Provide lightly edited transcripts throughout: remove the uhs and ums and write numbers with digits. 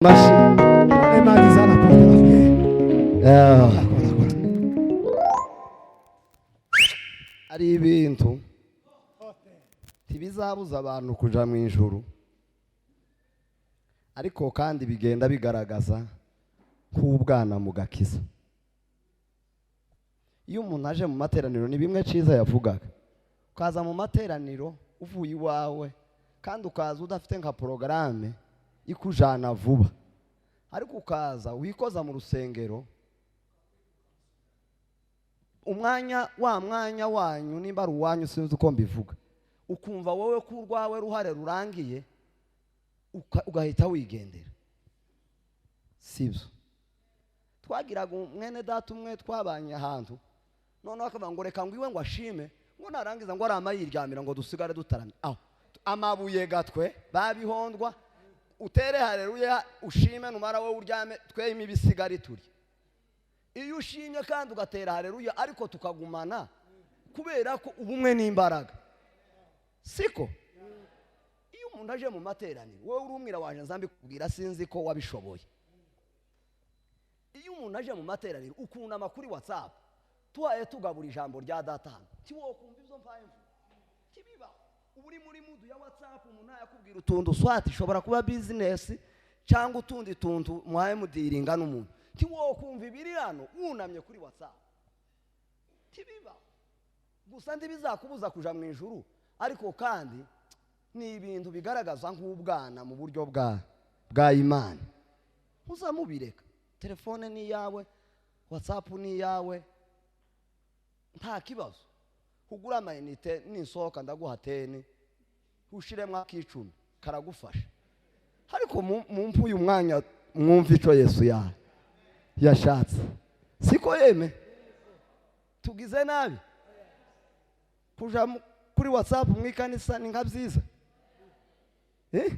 Amashyi. Imana izanapporte la prière. Ah, Kora, kora. Hari ibintu ntibizabuza abantu kuja mu ijuru, ariko kandi bigenda bigaragaza nk'ubwana mu gakiza. Iyo umuntu aje mu materaniro, ni bimwe Ciza yavugaga, ukaza mu materaniro uvuye iwawe kandi ukaza udafite nka porogaramu ikujana vuba, ariko ukaza wikoza mu rusengero umwanya wa mwanya wanyu, nimba ari uwanyu sinzi uko mbivuga, ukumva wowe ko urwawe ruhare rurangiye, ugahita wigendera. Sibyo? Twagiraga mwene data umwe twabanye ahantu, noneho akavuga ngo reka ngo iwe ngo ashime, ngo narangiza ngo arama yiryamira, ngo dusigare dutaramye aho amabuye gatwe babihondwa. Utere haleluya, ushime, numara wowe uryame, tweyime ibisigari turi. Iyo ushimye kandi ugatera haleluya, ariko tukagumana, kubera ko ubumwe n'imbaraga. Siko? Iyo umuntu aje mu materaniro, wowe uri umwira waje, nzambikubwira, sinzi ko wabishoboye. Iyo umuntu aje mu materaniro ukunama kuri WhatsApp, tuhaye tugabura ijambo rya data hano, ntiwokumva ibyo mvaye mvuga, kibibaho. Uba uri muri mood ya WhatsApp, umuntu yakubwira utuntu swati, ishobora kuba business cyangwa utundi tuntu muhaye mudiringa n'umuntu, ntiwokumva ibiri hano wunamye kuri WhatsApp, ntibibaho. Gusa ntibizakubuza kuja mu ijuru, ariko kandi ni ibintu bigaragaza nk'ubwana mu buryo bwa Imana. Muzamubireka, telefone ni iyawe, WhatsApp ni iyawe, nta kibazo. Ugura amayinite, ninsohoka ndaguha 10, ushiremo ak'icumi karagufasha. Ariko mumpe uyu mwanya mwumve ico Yesu yashatse. Siko yeme? Tugize nabi kuja kuri WhatsApp mu ikanisa? Ni nka byiza, eh?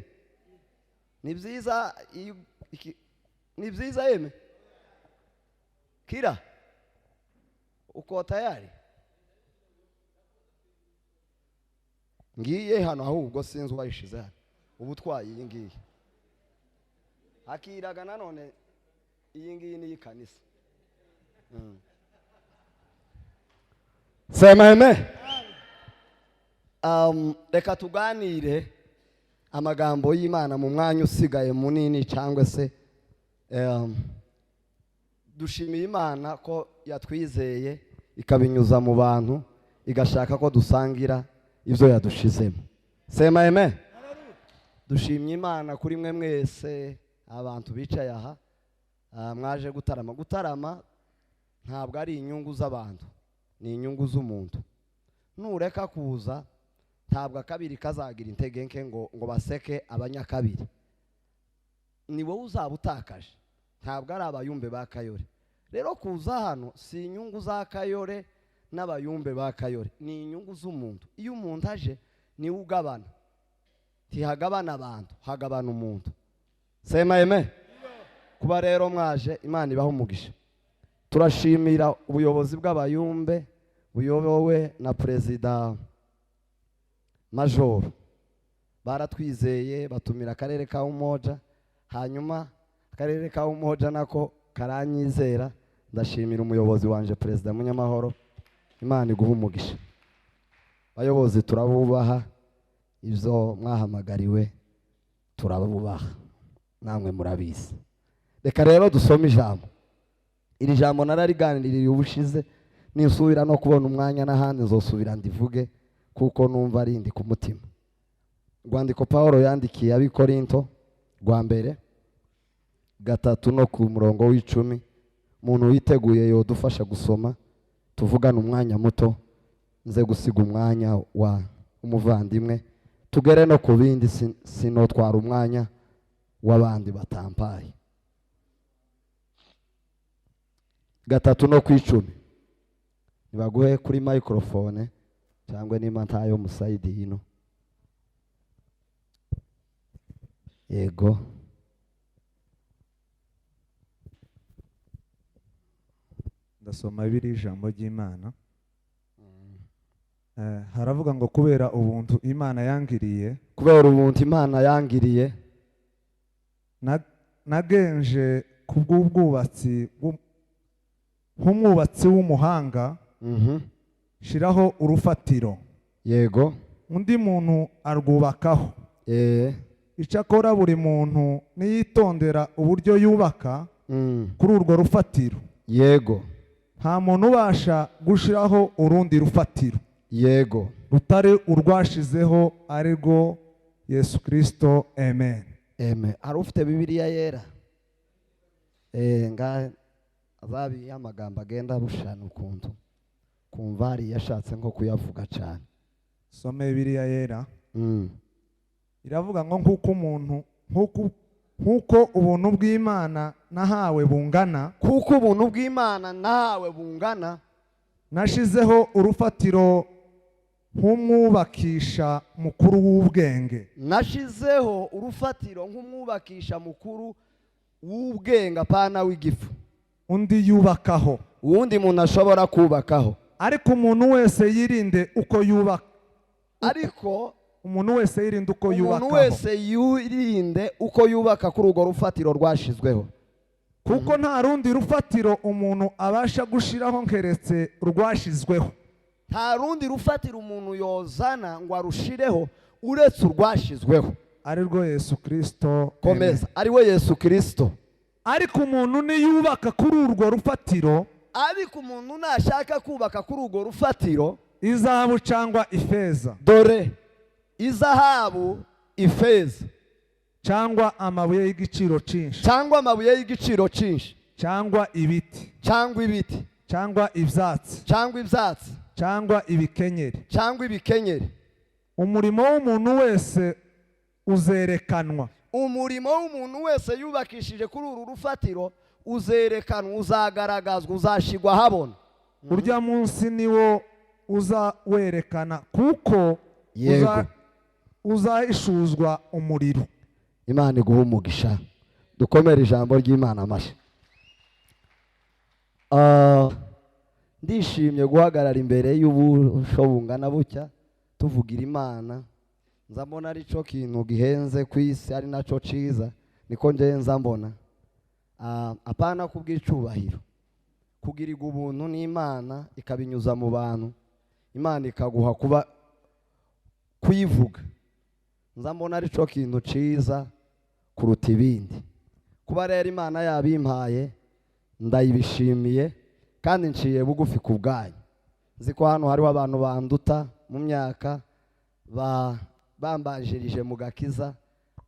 Ni byiza ni byiza yeme? Kira uko tayari? Ngiye hano, ahubwo sinzi uwayishize hano, ubu utwaye iyi ngiyi akiraga. Nanone iyi ngiyi ni iy'ikanisa. Sema amen. Reka tuganire amagambo y'Imana mu mwanya usigaye munini, cyangwa se dushimiye Imana ko yatwizeye ikabinyuza mu bantu, igashaka ko dusangira ibyo yadushizemo. Sema amen. Dushimye Imana kuri mwe mwese abantu bicaye aha, mwaje gutarama. Gutarama ntabwo ari inyungu z'abantu, ni inyungu z'umuntu. Nureka kuza, ntabwo akabiri kazagira intege nke ngo baseke abanyakabiri. Ni wowe uzaba utakaje, ntabwo ari abayumbe ba Kayore. Rero kuza hano si inyungu za Kayore n'abayumbe ba Kayore, ni inyungu z'umuntu. Iyo umuntu aje niwe ugabana, ntihagabana abantu, hagabana umuntu. Sema amen. Kuba rero mwaje, Imana ibaha umugisha. Turashimira ubuyobozi bw'abayumbe buyobowe na Perezida Majoro. Baratwizeye batumira akarere ka Umoja, hanyuma akarere ka Umoja nako karanyizera. Ndashimira umuyobozi wanje Perezida Munyamahoro, Imana iguha umugisha. Bayobozi, turabubaha, ibyo mwahamagariwe turabubaha, namwe murabizi. Reka rero dusome ijambo. Iri jambo narariganiriye ubushize, ninsubira no kubona umwanya n'ahandi nzosubira ndivuge, kuko numva ari ndi ku mutima. Rwandiko Paul yandikiye ab'Ikorinto rwa mbere 3 no ku murongo w'10. Umuntu witeguye yodufasha gusoma, tuvugane umwanya muto, nze gusiga umwanya wa umuvandimwe, tugere no ku bindi, sinotwara umwanya w'abandi batampaye. 3 no ku 10. Nibaguhe kuri microphone cyangwa niba ntayo musayidi hino. Yego. Ndasoma biri ijambo ry'Imana. Haravuga ngo kubera ubuntu Imana yangiriye, kubera ubuntu Imana yangiriye, Nagenje ku bw'ubwubatsi nk'umwubatsi w'umuhanga, shiraho urufatiro, undi muntu arwubakaho. Icyakora buri muntu niyitondera uburyo yubaka kuri urwo rufatiro, nta muntu ubasha gushiraho urundi rufatiro rutari urwashizeho, ari rwo Yesu Kirisito. Amen. Eme, hari ufite Bibiliya yera? Ngahe azabi amagambo agenda abushana ukuntu kumva hari yashatse nko kuyavuga cyane. Some Bibiliya yera. Iravuga ngo nk'uko umuntu nk'uko ubuntu bw'Imana nahawe bungana, kuko ubuntu bw'Imana nawe bungana, nashizeho urufatiro nk'umwubakisha mukuru w'ubwenge. Nashizeho urufatiro nk'umwubakisha mukuru w'ubwenge, apana w'igifu. Undi yubakaho. Uwundi muntu ashobora kubakaho. Ariko umuntu wese yirinde uko yubaka. Ariko umuntu wese yirinde uko umuntu yubakaho. wese yirinde uko yubaka kuri urwo rufatiro rwashizweho. Kuko nta rundi rufatiro umuntu abasha gushiraho nkeretse rwashizweho. Nta rundi rufatiro umuntu yozana ngo arushireho uretse urwashizweho, ari rwo Yesu Kirisito. Komeza. Ari we Yesu Kirisito. Ariko umuntu niyubaka kuri urwo rufatiro, ariko umuntu nashaka kubaka kuri urwo rufatiro, izahabu cyangwa ifeza, dore izahabu, ifeza, cyangwa amabuye y'igiciro cyinshi, cyangwa amabuye y'igiciro cyinshi, cyangwa ibiti, cyangwa ibiti, cyangwa ibyatsi, cyangwa ibyatsi, cyangwa ibikenyeri, cyangwa ibikenyeri, umurimo w'umuntu wese uzerekanwa. Umurimo w'umuntu wese yubakishije kuri uru rufatiro uzerekanwa, uzagaragazwa, uzashigwa ahabona. Urya munsi niwo uzawerekana, kuko uzahishuzwa umuriro. Imana iguha umugisha. Dukomere ijambo ry'Imana amashyi. Ndishimye guhagarara imbere y'ubusho bungana butya tuvugira Imana. Nza mbona ari cyo kintu gihenze ku isi, ari nacyo ciza, niko njye nza mbona. Apana kubw'icubahiro, kugirirwa ubuntu n'Imana ikabinyuza mu bantu, Imana ikaguha kuba kuyivuga, nza mbona ari cyo kintu ciza kuruta ibindi. Kuba rero Imana yabimpaye, ndayibishimiye kandi nciye bugufi ku bwanyu. Nzi ko hano hariho abantu banduta mu myaka, bambanjirije mu gakiza,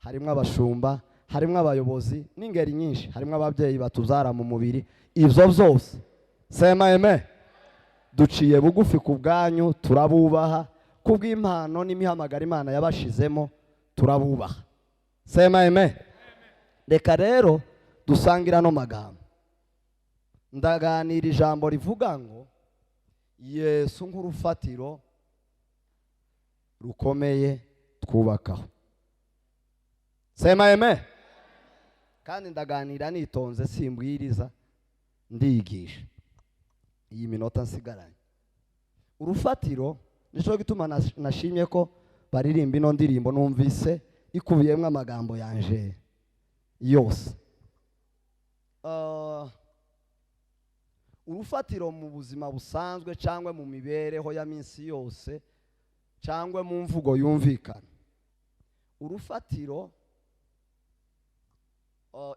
harimo abashumba, harimo abayobozi n'ingeri nyinshi, harimo ababyeyi batuzara mu mubiri. Ibyo byose, sema eme, duciye bugufi ku bwanyu, turabubaha kubw'impano n'imihamagaro Imana yabashizemo, turabubaha. Sema eme. Reka rero dusangira ano magambo. Ndaganira ijambo rivuga ngo Yesu nk'urufatiro rukomeye twubakaho. Sema eme. Kandi ndaganira nitonze, simbwiriza, ndigisha iyi minota nsigaranye. Urufatiro, nicyo gituma nashimye ko baririmba ino ndirimbo, numvise ikubiyemo amagambo yanje yose. Urufatiro mu buzima busanzwe cyangwa mu mibereho ya minsi yose cyangwa mu mvugo yumvikana, urufatiro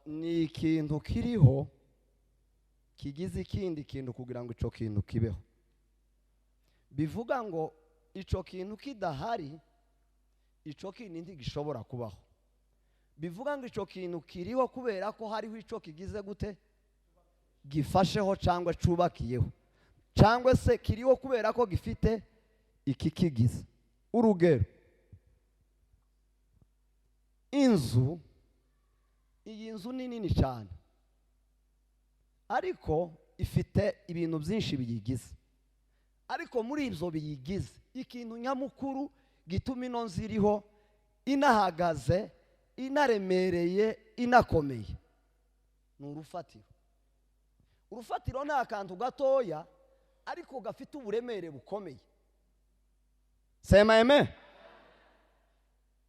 ni ikintu kiriho kigize ikindi kintu kugira ngo ico kintu kibeho. Bivuga ngo ico kintu kidahari, ico kindi ntigishobora kubaho. Bivuga ngo ico kintu kiriho kubera ko hariho ico kigize gute, gifasheho cyangwa cubakiyeho, cyangwa se kiriho kubera ko gifite iki kigize. Urugero, inzu, iyi nzu ni nini cyane, ariko ifite ibintu byinshi biyigize. Ariko muri ibyo biyigize, ikintu nyamukuru gituma ino nzu iriho, inahagaze, inaremereye, inakomeye, ni urufatiro. Urufatiro ni akantu gatoya ariko gafite uburemere bukomeye. Sema eme.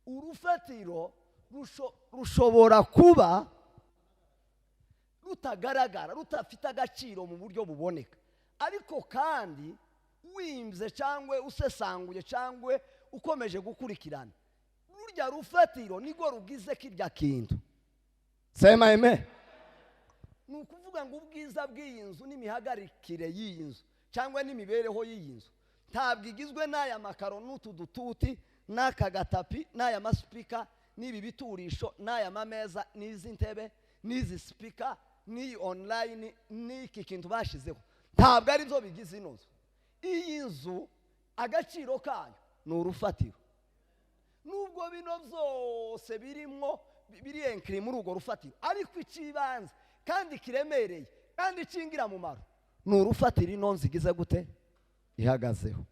Urufatiro rushobora kuba Rutagaragara, rutafite agaciro mu buryo buboneka, ariko kandi wimbye cyangwa usesanguye cyangwa ukomeje gukurikirana, rurya rufatiro nirwo rugize kirya kintu. Sema amen. Ni ukuvuga ngo ubwiza bw'iyi nzu n'imihagarikire y'iyi nzu cyangwa n'imibereho y'iyi nzu ntabwo igizwe n'aya makaro n'utu dututi n'aka gatapi n'aya masipika n'ibi biturisho n'aya mameza n'izi ntebe n'izi sipika n'iyi online n'iki kintu bashyizeho, ntabwo ari byo bigize ino nzu. Iyi nzu agaciro kayo ni urufatiro. Nubwo bino byose birimo biri enkiri muri urwo rufatiro, ariko icy'ibanze kandi kiremereye kandi cy'ingirakamaro ni urufatiro ino nzu igize gute? Ihagazeho.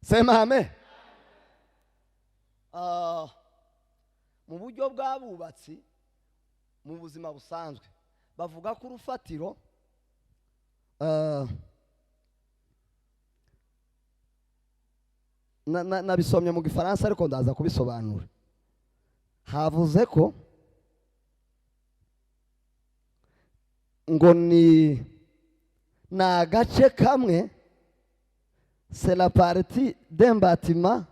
Sema amen. Mu buryo bw'abubatsi mu buzima busanzwe bavuga ko urufatiro nabisomye mu Gifaransa ariko ndaza kubisobanura. Havuze ko ngo ni agace kamwe, c'est la partie d'un bâtiment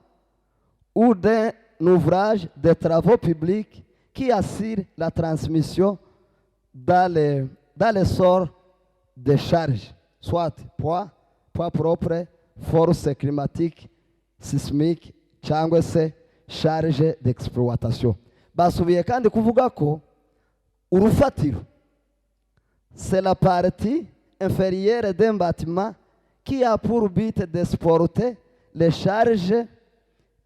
ou d'un ouvrage de travaux publics qui assure la transmission dans les sorts de charges, soit poids, poids propre, force climatique, sismique cyangwa se charge d'exploitation. Basubiye kandi kuvuga ko urufatiro, c'est la partie inférieure d'un bâtiment qui a pour but de supporter les charges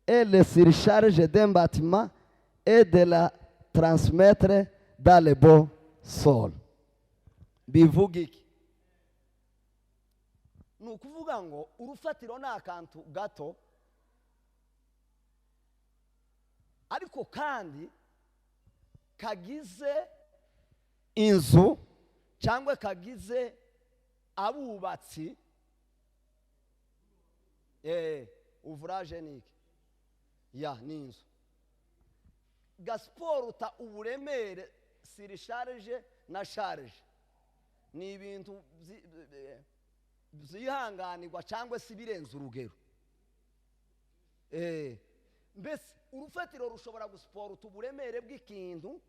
et les surcharges d'un bâtiment et de la transmettre dans le bon sol. Bivuga iki? Ni ukuvuga ngo urufatiro ni akantu gato, ariko kandi kagize inzu cyangwa kagize abubatsi. Ouvrage ni iki? Ya ni inzu gasiporuta uburemere, surcharge na charge ni ibintu byihanganirwa cyangwa se ibirenze urugero. Mbese urufatiro rushobora gusiporuta uburemere bw'ikintu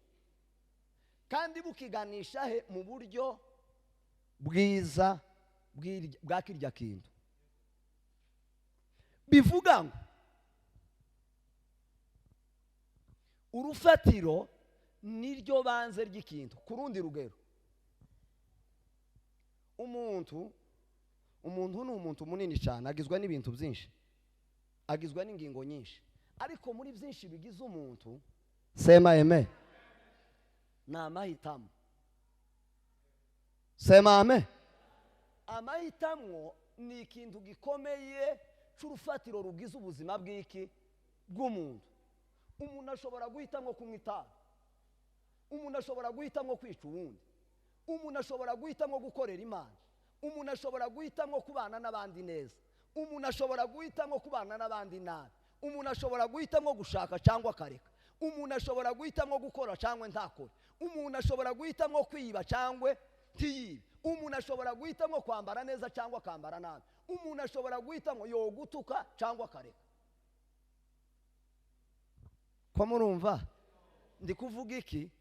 kandi bukiganisha he? Mu buryo bwiza bwa kirya kintu. Bivuga ngo urufatiro niryo banze ry'ikintu. Ku rundi rugero, umuntu ni umuntu munini cyane, agizwe n'ibintu byinshi, agizwe n'ingingo nyinshi, ariko muri byinshi bigize umuntu, sema amen, ni amahitamo. Sema amen. Amahitamo ni ikintu gikomeye cy'urufatiro rugize ubuzima bw'iki? Bw'umuntu. Umuntu ashobora guhitamo kunywa itabi, umuntu ashobora guhitamo kwica uwundi, umuntu ashobora guhitamo gukorera Imana, umuntu ashobora guhitamo kubana n'abandi neza, umuntu ashobora guhitamo kubana n'abandi nabi, umuntu ashobora guhitamo gushaka cyangwa akareka, umuntu ashobora guhitamo gukora cyangwa ntakore, umuntu ashobora guhitamo kwiba cyangwa ntiyibe, umuntu ashobora guhitamo kwambara neza cyangwa akambara nabi, umuntu ashobora guhitamo yogutuka cyangwa akareka. Ko murumva ndi kuvuga iki?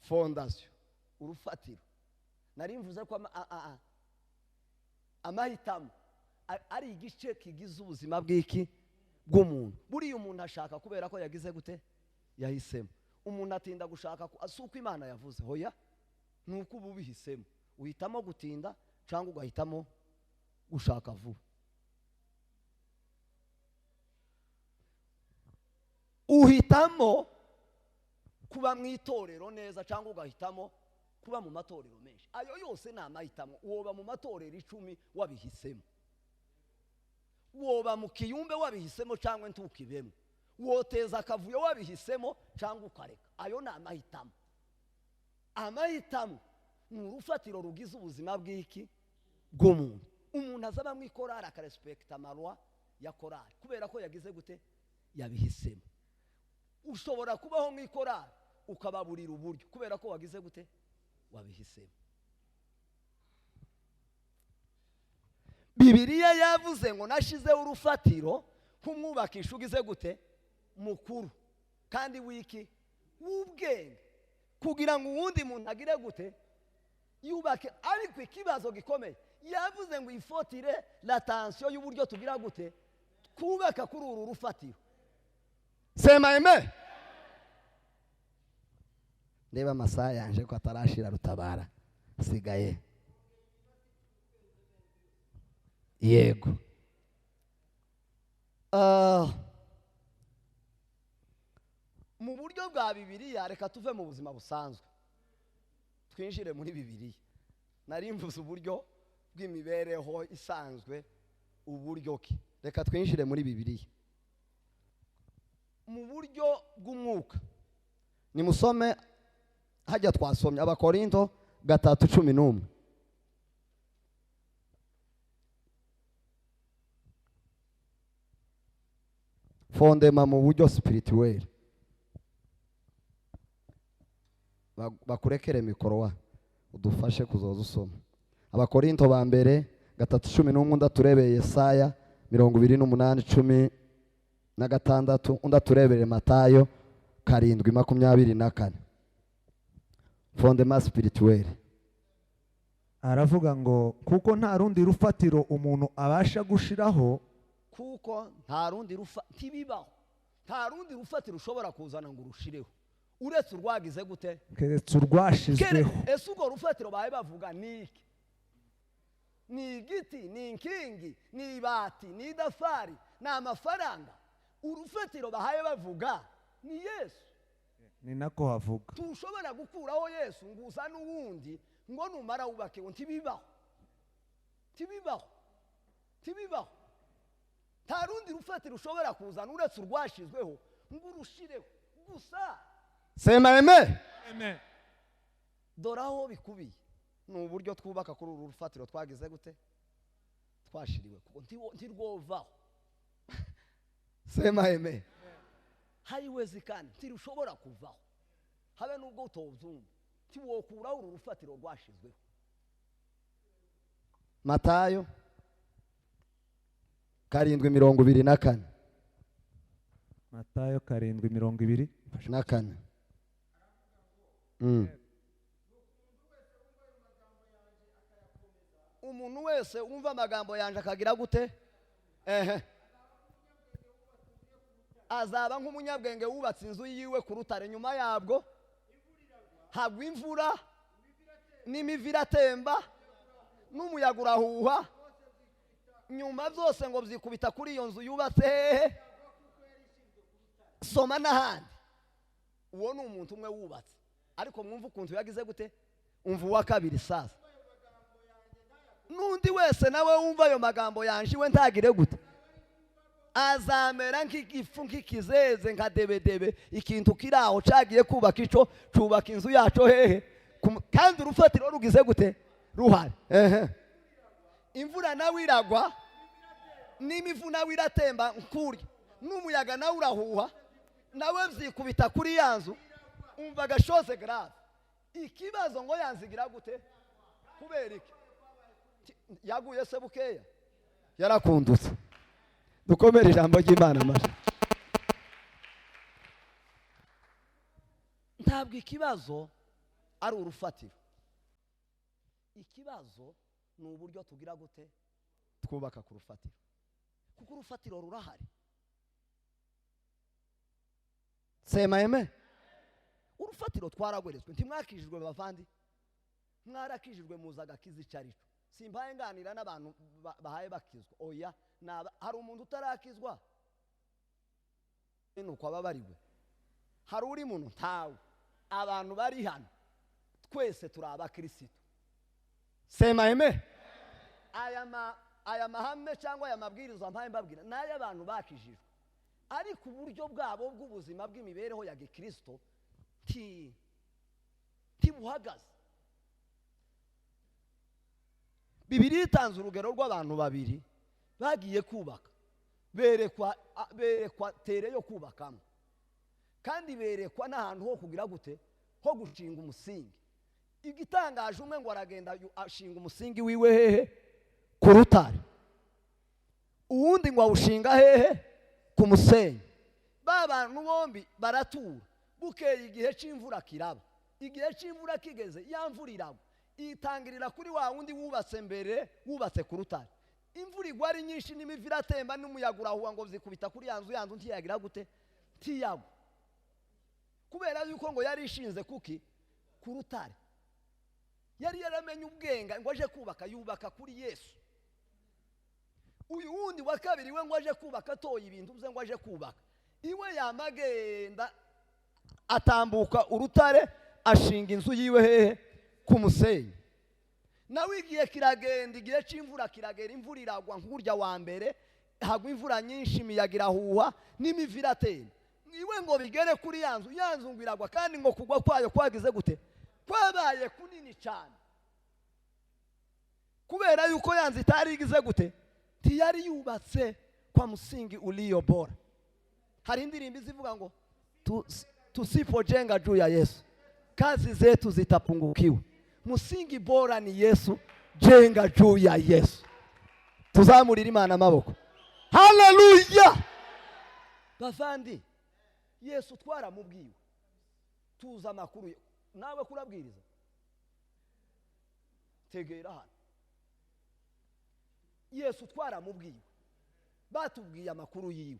Fondation, urufatiro. Nari mvuze ko amahitamo ari igice kigize ubuzima bw'iki? Bw'umuntu. Buriya umuntu ashaka kubera ko yagize gute? Yahisemo. Umuntu atinda gushaka si uko Imana yavuze, hoya, ni uko uba ubihisemo. Uhitamo gutinda cyangwa ugahitamo gushaka vuba. Uhitamo kuba mu itorero neza cyangwa ugahitamo kuba mu matorero menshi. Ayo yose ni amahitamo. Woba mu matorero 10 wabihisemo, woba mu kiyumbe wabihisemo cyangwa ntukibemo, woteza akavuyo wabihisemo cyangwa ukareka. Ayo ni amahitamo. Amahitamo ni urufatiro rugize ubuzima bw'iki? Bw'umuntu. Umuntu azaba mu ikorari akarespekta amarwa ya korari kubera ko yagize gute? Yabihisemo. Ushobora kubaho mu ikorari ukababurira uburyo kubera ko wagize gute? Wabihisemo. Bibiliya yavuze ngo nashizeho urufatiro nk'umwubakisha ugize gute? Mukuru kandi wiki w'ubwenge, kugira ngo uwundi muntu agire gute? Yubake. Ariko ikibazo gikomeye, yavuze ngo ifotire la tension y'uburyo tugira gute twubaka kuri uru rufatiro. Sema amen. Ndeba amasaha yanje ko atarashira, Rutabara sigaye. Yego. Mu buryo bwa Bibiliya, reka tuve mu buzima busanzwe twinjire muri Bibiliya. Nari mvuze uburyo bw'imibereho isanzwe, uburyo ki? Reka twinjire muri Bibiliya mu buryo bw'umwuka. Nimusome hajya twasomye Abakorinto 3:11. Fondema mu buryo spirituel. Bakurekere mikoro wa udufashe kuzoza usoma. Abakorinto ba mbere 3:11, ndaturebeye Yesaya 28:16, undaturebere Matayo 7:24. Fondema spirituel. Aravuga ngo kuko nta rundi rufatiro umuntu abasha gushiraho, kuko nta rundi ntibibaho, nta rundi rufatiro ushobora kuzana ngo urushireho uretse urwagize gute? Keretse urwashizweho. Ese urwo rufatiro baye bavuga ni iki? Ni igiti, ni inkingi, ni ibati, ni idafari, ni amafaranga? Urufatiro bahaye bavuga ni Yesu. Ni nako havuga. Tushobora gukuraho Yesu ngo uzane uwundi ngo numara wubake, ngo ntibibaho, ntibibaho, ntibibaho. Nta rundi rufatiro ushobora kuzana uretse urwashizweho ngo urushireho gusa. Sema amen. Amen. Dore aho bikubiye ni uburyo twubaka kuri uru rufatiro twagize gute? Twashiriwe, kuko ntirwovaho. Sema amen. Haiwezi kandi ntirushobora kuvaho, habe nubwo utobyumva, ntiwokuraho uru rufatiro rwashizweho. Matayo 7:24. Matayo 7:24. Umuntu wese wumva amagambo yanje akagira gute? Azaba nk'umunyabwenge wubatse inzu yiwe ku rutare, nyuma yabwo hagwa imvura n'imivu iratemba n'umuyaga urahuha, nyuma byose ngo byikubita kuri iyo nzu yubatse hehe? Soma n'ahandi. Uwo ni umuntu umwe wubatse, ariko mwumva ukuntu yagize gute? Umva uwa kabiri sasa. N'undi wese nawe wumva ayo magambo yanje iwe ntagire gute? Azamera nk'igifu, nk'ikizeze, nka debedebe, ikintu kiri aho cagiye kubaka ico, cubaka inzu yaco hehe? Kandi urufatiro rugize gute? Ruhari. Imvura nawe iragwa, n'imivu nawe iratemba nkurya, n'umuyaga nawe urahuha, nawe vyikubita kuri ya nzu. Umva gashose grave. Ikibazo ngo yanzigira gute? Kubera iki? Yaguye se bukeya, yarakundutse. Dukomere ijambo ry'Imana amashyi. Ntabwo ikibazo ari urufatiro, ikibazo ni uburyo tugira gute twubaka ku rufatiro, kuko urufatiro rurahari. Sema amen. Urufatiro twaragweretswe. Ntimwakijijwe bavandi, mwarakijijwe muza agakiza icyo ari cyo. Simpaye nganira n'abantu bahaye bakizwa, oya. Hari umuntu utarakizwa nuko ababariwe, hari uri muntu ntawe. Abantu bari hano twese turi abakristo. Sema amen. Aya mahame cyangwa aya mabwiriza mpaye mbabwira nayo abantu bakijijwe, ariko uburyo bwabo bw'ubuzima bw'imibereho ya gikristo tibuhagaze. Bibiliya itanze urugero rw'abantu babiri bagiye kubaka, berekwa tere yo kubakamo, kandi berekwa n'ahantu ho kugira gute, ho gushinga umusingi. Igitangaje, umwe ngo aragenda ashinga umusingi wiwe hehe? Ku rutare. Uwundi ngo awushinga hehe? Ku musenyi. Ba bantu bombi baratura. Bukeye igihe cy'imvura kiraba. Igihe cy'imvura kigeze, ya mvura iragwa, itangirira kuri wa wundi wubatse mbere, wubatse ku rutare. Imvura igwa ari nyinshi, n'imivu iratemba, n'umuyaga urahuha, ngo zikubita kuri ya nzu. Ya nzu ntiyagira gute? Ntiyagwa, kubera yuko ngo yari ishinze kuki? Ku rutare. Yari yaramenye ubwenge, ngo aje kubaka yubaka kuri Yesu. Uyu wundi wa kabiri we ngo aje kubaka, atoye ibintu bye ngo aje kubaka iwe, yamagenda atambuka urutare, ashinga inzu yiwe hehe? Ku musenyi. Nawe igihe kiragenda, igihe cy'imvura kiragera, imvura iragwa nk'urya wa mbere, hagwa imvura nyinshi, imiyaga irahuha, n'imivu iratemba. Iwe ngo bigere kuri ya nzu, ya nzu ngo iragwa, kandi ngo kugwa kwayo kwagize gute? Kwabaye kunini cyane, kubera yuko ya nzu itari igize gute? Ntiyari yubatse kwa msingi ulio bora. Hari indirimbo izivuga ngo tusipojenga juu ya Yesu, kazi zetu zitapungukiwa. Msingi bora ni Yesu, jenga juu ya Yesu. Tuzamurire Imana amaboko. Haleluya! Bavandi, Yesu twaramubwiwe, tuzi amakuru ye. Nawe kurabwiriza, tegera hano. Yesu twaramubwiwe, batubwiye amakuru yiwe,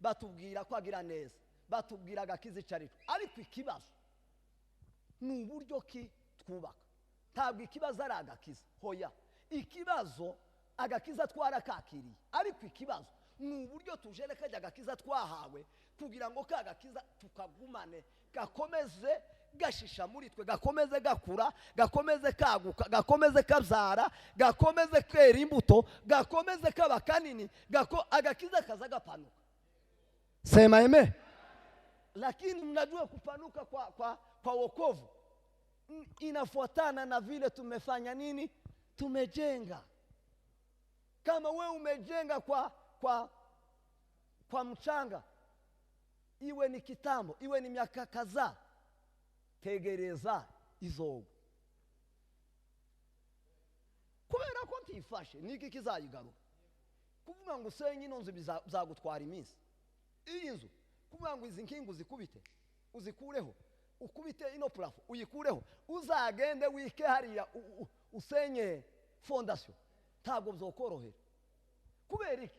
batubwira ko agira neza, batubwira agakiza icyo ari cyo. Ariko ikibazo ni uburyo ki twubaka. Ntabwo ikibazo ari agakiza, hoya. Ikibazo, agakiza twarakakiriye, ariko ikibazo ni uburyo tujere kajya agakiza twahawe, kugira ngo ka gakiza tukagumane, gakomeze gashisha muri twe, gakomeze gakura, gakomeze kaguka, gakomeze kabyara, gakomeze kwera imbuto, gakomeze kaba kanini. Agakiza kaza gapanuka. Sema amen. Lakini mnajua kupanuka kwa wokovu inafuatana na vile tumefanya nini? Tumejenga. Kama we umejenga kwa mchanga, iwe ni kitambo, iwe ni miaka kadhaa, tegereza izogwa, kubera ko ntifashe. Niki kizayigarura? Kuvuga ngo usenye ino nzu bizagutwara iminsi. Iyi nzu, kuvuga ngo izi nkingi uzikubite, uzikureho, ukubite ino plafond uyikureho, uzagende wike hariya usenye fondation, ntabwo byokorohera. Kubera iki?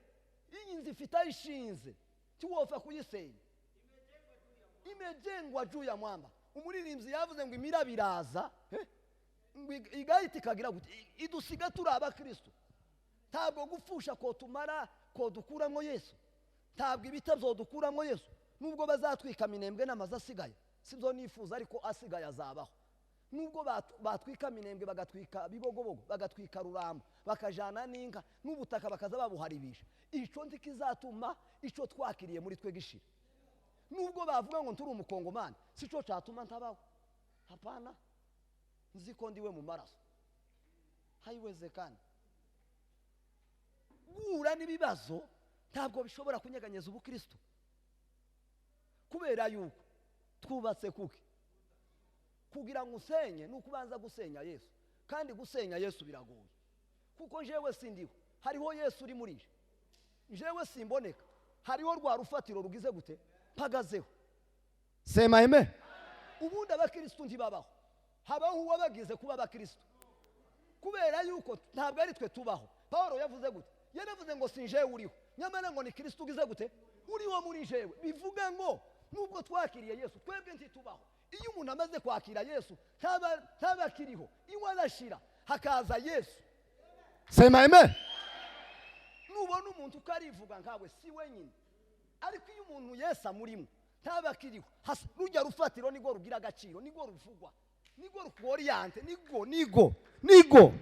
Iyi nzu ifite aho ishinze, ntiwopfa kuyisenya. Imejengwa juu ya mwamba. Umuririmbyi yavuze ngo imiraba iraza, ngo igahita ikagira gute? Idusiga turi abakristo. Ntabwo gupfusha ko tumara ko dukuramo Yesu, ntabwo ibita byodukuramo Yesu. Nubwo bazatwika Minembwe n'amazu asigaye, sibyo nifuza, ariko asigaye azabaho. Nubwo batwika Minembwe, bagatwika Bibogobogo, bagatwika Rurambo, bakajana n'inka n'ubutaka, bakaza babuharibisha, ico ntikizatuma ico twakiriye muri twe gishira. Nubwo bavuga ngo nturi umukongomani, sico catuma ntabaho. Hapana, nzi ko ndiwe mu maraso. Haiwezekani. Guhura n'ibibazo ntabwo bishobora kunyeganyeza ubukristo, kubera yuko twubatse kuki? Kugira ngo usenye ni ukubanza gusenya Yesu, kandi gusenya Yesu biragoye, kuko jewe sindiho, hariho Yesu uri muri nje. Jewe simboneka, hariho rwa rufatiro rugize gute? Mpagazeho. Sema amen. Ubundi abakristo ntibabaho, habaho uwabagize kuba abakristo, kubera yuko ntabwo ari twe tubaho. Paul yavuze gute? Yaravuze ngo si jewe uriho, nyamara ngo ni Kristo ugize gute? Uriho muri jewe. Bivuga ngo nubwo twakiriye Yesu, twebwe ntitubaho. Iyo umuntu amaze kwakira Yesu, ntaba akiriho, iwe arashira, hakaza Yesu. Sema amen. Nubona umuntu ukarivuga nkawe, si wenyine. Ariko iyo umuntu Yesu amurimo, ntaba akiriho. Rujya rufatiro nirwo rugira agaciro, nirwo ruvugwa, nirwo rukoriyante, nirwo nigo nigo.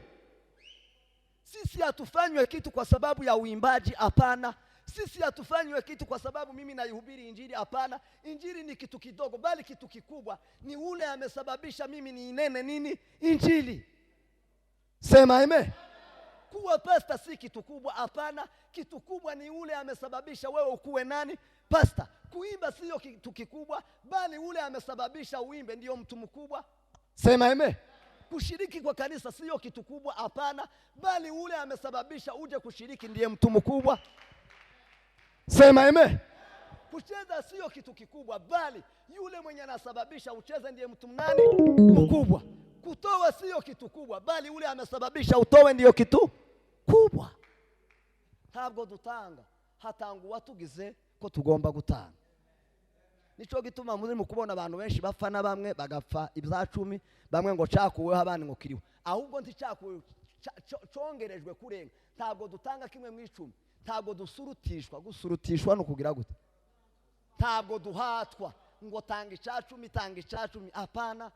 Sisi hatufanywe kitu kwa sababu ya uimbaji, hapana. Sisi hatufanywe kitu kwa sababu mimi naihubiri Injili, hapana. Injili ni kitu kidogo, bali kitu kikubwa ni ule amesababisha mimi niinene nini? Injili. Sema amen. Kuwa pasta si kitu kubwa, hapana. Kitu kubwa ni ule amesababisha wewe ukuwe nani? Pasta. Kuimba sio kitu kikubwa, bali ule amesababisha uimbe ndiyo mtu mkubwa. Sema amen. Kushiriki kwa kanisa siyo kitu kubwa, hapana, bali ule amesababisha uje kushiriki ndiye mtu mkubwa. Sema amen. Kucheza siyo kitu kikubwa, bali yule mwenye anasababisha ucheze ndiye mtu nani mkubwa. Kutoa siyo kitu kubwa, bali ule amesababisha utowe ndiyo kitu kubwa. Ntabwo dutanga, hatanga uwatugize ko tugomba gutanga. Nico gituma muri mu kubona abantu benshi bapfa na bamwe bagapfa ibya cumi, bamwe ngo cakuweho abandi ngo kiriho, ahubwo nticakuwe congerejwe kurenga. Ntabwo dutanga kimwe mu icumi, ntabwo dusurutishwa. Gusurutishwa no kugira gute? Ntabwo duhatwa ngo tanga icacumi, tanga icacumi, hapana.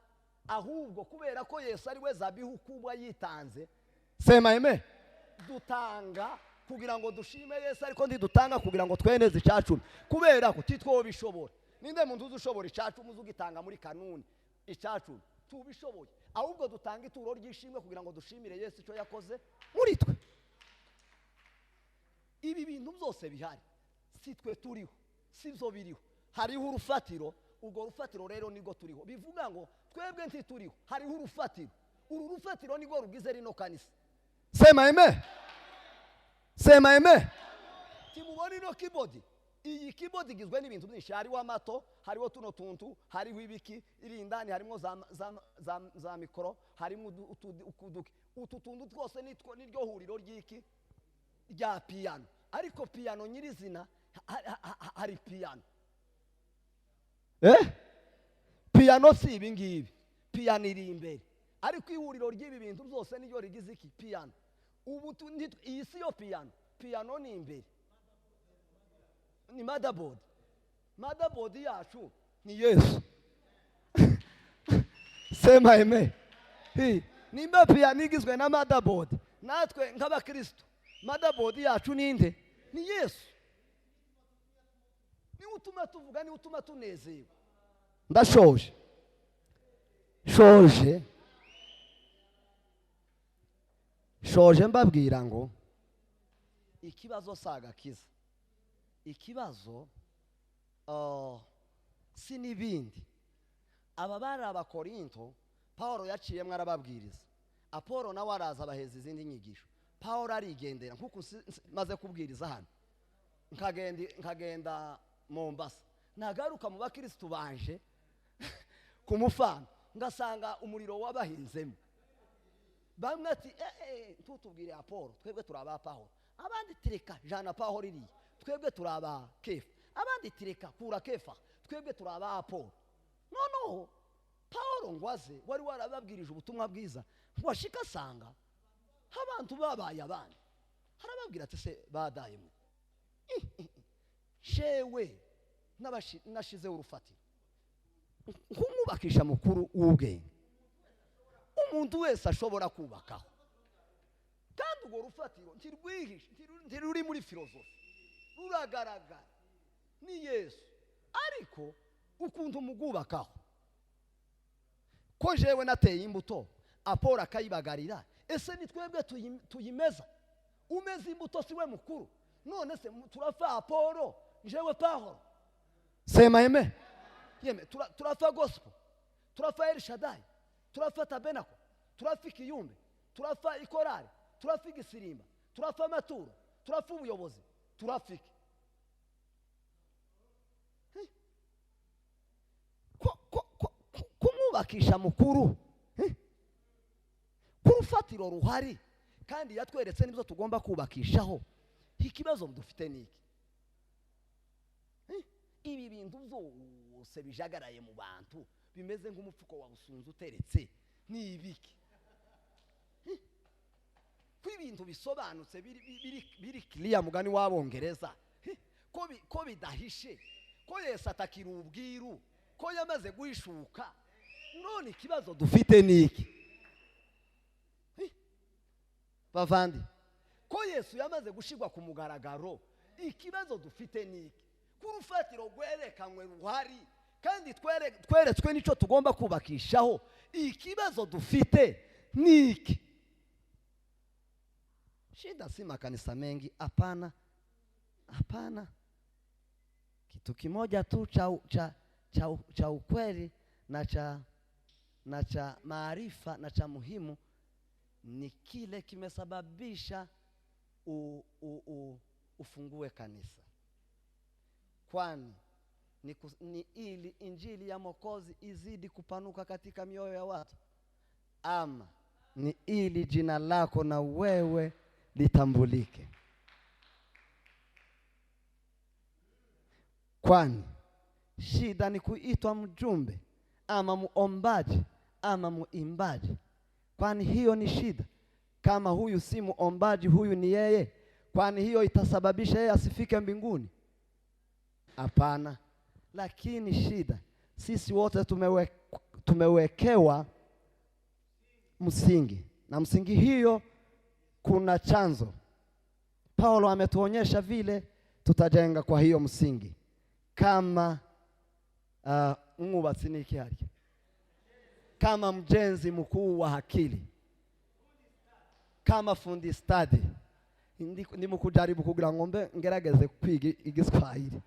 Ahubwo kubera ko Yesu ari we zabihu kubwa yitanze, sema amen, dutanga kugira ngo dushime Yesu, ariko ntidutanga kugira ngo tweneze icacumi, kubera ko titwobishobora. Ninde muntu uzushobora icacumi uzugitanga muri kanuni icacumi? Tubishoboye. Ahubwo dutanga ituro ry'ishimwe kugira ngo dushimire Yesu icyo yakoze muri twe. Ibi bintu byose bihari si twe turiho, si byo biriho, hariho urufatiro. Urwo rufatiro rero nirwo turiho. Bivuga ngo twebwe ntituriho, hariho urufatiro. Uru rufatiro nirwo rugize rino kanisa. Sema amen. Sema amen. Timubona ino keyboard. Iyi keyboard igizwe n'ibintu byinshi, hariho amato, hariho tuno tuntu, hariho ibiki iri indani, harimo za mikoro, harimo utu tuntu twose niryo huriro ry'iki rya piano. Ariko piano nyirizina hari piano. Piano si ibi ngibi, piano iri imbere, ariko ihuriro ry'ibi bintu byose niryo rigize iki piano. Ubu iyi si yo piano, piano ni imbere, ni motherboard. Motherboard yacu ni Yesu. Sema amen. Nimba piano igizwe na motherboard, natwe nk'abakristo motherboard yacu ninde? Ni Yesu. Niwe utuma tuvuga, niwe utuma tunezerwa. Ndashoje, shoje shoje mbabwira ngo ikibazo si agakiza, ikibazo si n'ibindi. Aba bari abakorinto, Paulo yaciyemo arababwiriza, Apolo nawe araza abaheza izindi nyigisho. Paulo arigendera nkuko maze kubwiriza hano, nkagenda Mombasa, nagaruka mu bakristo banje kumufana, ngasanga umuriro wabahinzemo. Bamwe ati tutubwire Apolo, twebwe turaba Paulo. Abandi tireka jana Paulo iriya, twebwe turaba Kefa. Abandi tireka kura Kefa, twebwe turaba Apolo. Noneho Paulo ngwaze wari warababwirije ubutumwa bwiza, washika asanga abantu babaye abandi, harababwira ati se badaye mwe, shewe nashizeho urufatiro nkumwubakisha mukuru w'ubwenge, umuntu wese ashobora kubakaho. Kandi urwo rufatiro ntirwihishe, ntiruri muri filozofi, ruragaragara, ni Yesu. Ariko ukuntu mugubakaho, ko jewe nateye imbuto, Apolo akayibagarira, ese ni twebwe tuyimeza? Umeze imbuto si we mukuru? None se turafa Apolo, jewe Paulo? Sema amen. Yeme turafa gospel, turafa El Shaddai, turafa tabernacle, turafa ikiyumbe, turafa ikorari, turafa igisirimba, turafa amaturo, turafa ubuyobozi, turafa iki? Kumwubakisha mukuru kurufatiro ruhari, kandi yatweretse n'ibyo tugomba kubakishaho. Ikibazo dufite ni iki? Ibi bintu byose bijagaraye mu bantu bimeze nk'umupfuko wa busunzu uteretse ni ibiki? Ko ibintu bisobanutse biri clear mugani w'abongereza, ko bidahishe, ko Yesu atakira ubwiru, ko yamaze guhishuka. None ikibazo dufite ni iki bavandi? Ko Yesu yamaze gushigwa ku mugaragaro, ikibazo dufite ni iki? Kurufatiro rwerekanywe ruhari, kandi tweretswe n'icyo tugomba kubakishaho, ikibazo dufite ni iki? Shida si makanisa mengi, hapana, hapana. Kitu kimoja tu cha ukweli na cha Na cha maarifa na cha muhimu ni kile kimesababisha ufungue kanisa, kwani ni ili injili ya Mwokozi izidi kupanuka katika mioyo ya watu, ama ni ili jina lako na wewe litambulike? Kwani shida ni kuitwa mjumbe ama muombaji ama muimbaji? Kwani hiyo ni shida? Kama huyu si muombaji, huyu ni yeye, kwani hiyo itasababisha yeye asifike mbinguni? Hapana. Lakini shida, sisi wote tumewekewa msingi, na msingi hiyo kuna chanzo. Paulo ametuonyesha vile tutajenga kwa hiyo msingi. Kama mwubatsi ni iki harya? Kama mjenzi mkuu wa akili, kama fundi stadi. Ndimo kujaribu kugira ngo mbe ngerageze kwiga Igiswahili.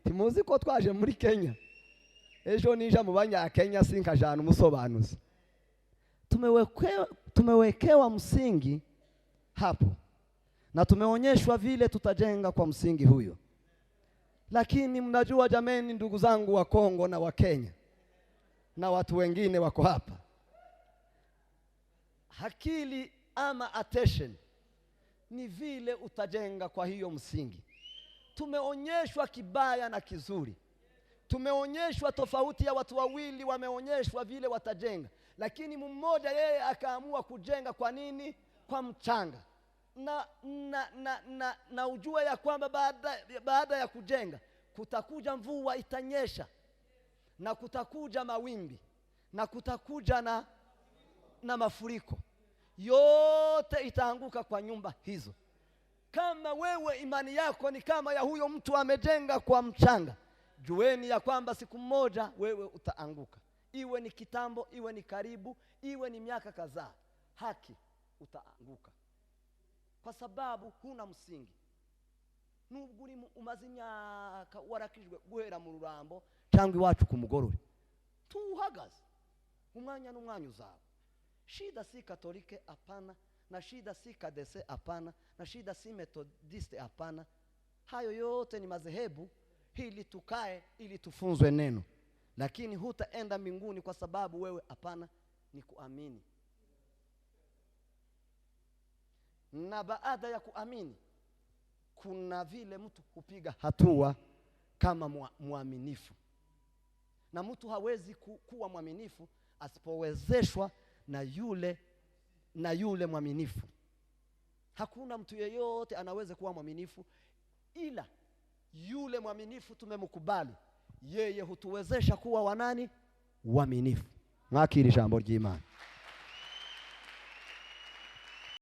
Timuzi ko twaje muri Kenya, ejo nija mu banyakenya sinkajana umusobanuzi. Tumewekewa msingi hapo na tumeonyeshwa vile tutajenga kwa msingi huyo. Lakini mnajua jameni, ndugu zangu wa Kongo na wa Kenya na watu wengine wako hapa, akili ama attention ni vile utajenga kwa hiyo msingi. Tumeonyeshwa kibaya na kizuri, tumeonyeshwa tofauti ya watu wawili, wameonyeshwa vile watajenga, lakini mmoja yeye akaamua kujenga kwa nini? Kwa mchanga. Na ujue ya kwamba baada ya kujenga kutakuja mvua itanyesha, na kutakuja mawimbi, na kutakuja na mafuriko, yote itaanguka kwa nyumba hizo. Kama wewe imani yako ni kama ya huyo mtu amejenga kwa mchanga, jueni ya kwamba siku moja wewe utaanguka. Iwe ni kitambo, iwe ni karibu, iwe ni miaka kadhaa, haki utaanguka, kwa sababu huna msingi. Nubwo uri umaze imyaka warakijwe guhera mu Rurambo cyangwa iwacu ku mugorore, tuhagaze umwanya n'umwanya uzaba. Shida si Katolike, hapana, na shida si Kadese, hapana, na shida si Methodiste, hapana. Hayo yote ni madhehebu ili tukae, ili tufunzwe neno. Lakini hutaenda mbinguni kwa sababu wewe, hapana, ni kuamini. Na baada ya kuamini kuna vile mtu hupiga hatua kama mwaminifu. Na mtu hawezi kuwa mwaminifu asipowezeshwa na yule mwaminifu. Hakuna mtu yeyote anaweza kuwa mwaminifu ila yule mwaminifu tumemkubali. Yeye hutuwezesha kuwa wanani? Waaminifu. Mwakiri jambo ry'Imana.